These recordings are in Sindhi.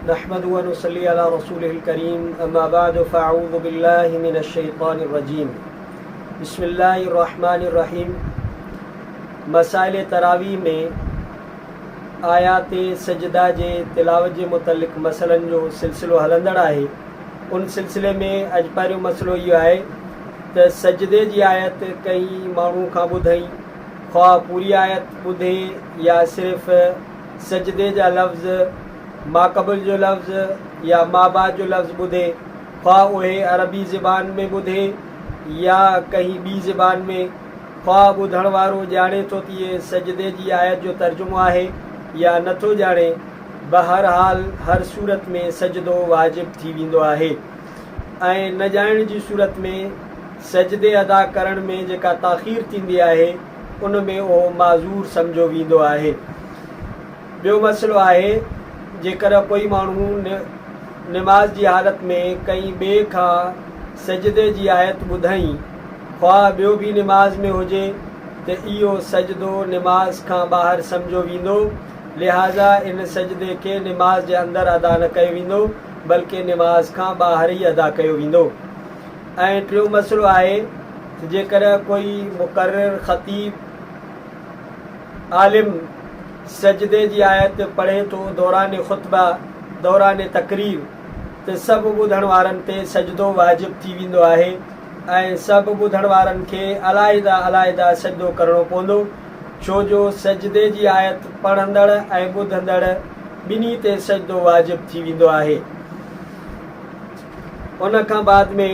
نحمده ونصلي علي رسوله الڪريم اما بعد فاعوذ بالله من الشيطان الرجيم بسم الله الرحمن الرحيم مسائل تراويح ۾ آيات سجده جي تلاوت جي متعلق مسئلن جو سلسلو هلندڙ آهي. ان سلسلي ۾ اڄ پهريون مسئلو اهو آهي ته سجدي جي آيت ڪنهن ماڻهو کان ٻڌئين خواه پوري آيت ٻڌي يا صرف سجدي جا لفظ، ماقبل جو لفظ يا مابعد جو لفظ ٻڌي، خواه اهي عربي زبان ۾ ٻڌي يا ڪنهن ٻي زبان ۾، خواه ٻڌڻ وارو ڄاڻي ٿو ته اهي سجدي جي آيت جو ترجمو آهي يا نه ٿو ڄاڻي، بهرحال هر صورت ۾ سجدو واجب ٿي ويندو آهي ۽ نه ڄاڻڻ جي صورت ۾ سجدي ادا ڪرڻ ۾ جيڪا تاخير ٿيندي آهي، ان ۾ اهو معذور سمجهيو ويندو آهي. ٻيو مسئلو آهي جيڪڏهن ڪوئي ماڻهو نماز جي حالت ۾ ڪنهن ٻئي کان سجدي جي آيت ٻڌائين خواه ٻيو به نماز ۾ هجي ته اهو سجدو نماز کان ٻاهر سمجهيو ويندو لهٰذا ان سجدي کي نماز جي اندر ادا نه ڪيو ويندو بلڪه نماز کان ٻاهر ئي ادا ڪيو ويندو. ۽ ٽيون مسئلو آهي ته جيڪڏهن ڪوئي مقرر، خطيب، عالم سجدي جي آيت پڙهي ٿو دوران خطبه، دوران تقرير ته سڀ ٻڌڻ وارن تي سجدو واجب ٿي ويندو آهي ۽ سڀ ٻڌڻ وارن کي علائده علائده سجدو ڪرڻو پوندو ڇو جو سجدي جي آيت پڙهندڙ ۽ ٻڌندڙ ٻنهي تي سجدو واجب ٿي ويندو آهي. ان کان بعد ۾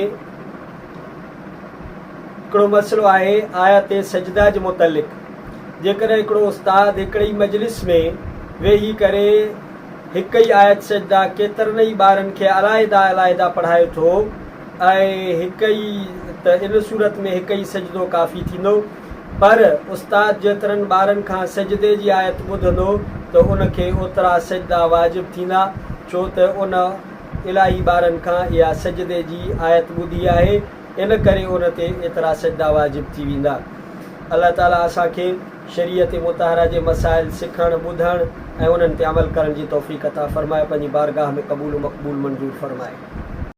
هڪڙو مسئلو آهي آيات سجده جي متعلق جيڪڏهن هڪڙو استاد هڪڙي ئي مجلس ۾ ويهي ڪري هڪ ئي آيت سجده ڪيترن ئي ٻارن کي علائده علائده پڙهائي ٿو ۽ هڪ ئي ته ان صورت ۾ هڪ ئي سجدو ڪافي ٿيندو پر استاد جيترن ٻارن کان سجدي جي آيت ٻڌندو ته ان کي اوترا سجدا واجب ٿيندا ڇو ته ان الاهي ٻارن کان اها سجدي جي آيت ٻڌي آهي ان ڪري ان تي ايترا سجدا واجب ٿي ويندا. الله تعالي اسان کي شريعت مطهره جي مسائل سکڻ، ٻڌڻ ۽ انهن تي عمل ڪرڻ جي توفيق عطا فرمائي پنهنجي بارگاهه ۾ قبول و مقبول منظور فرمائي.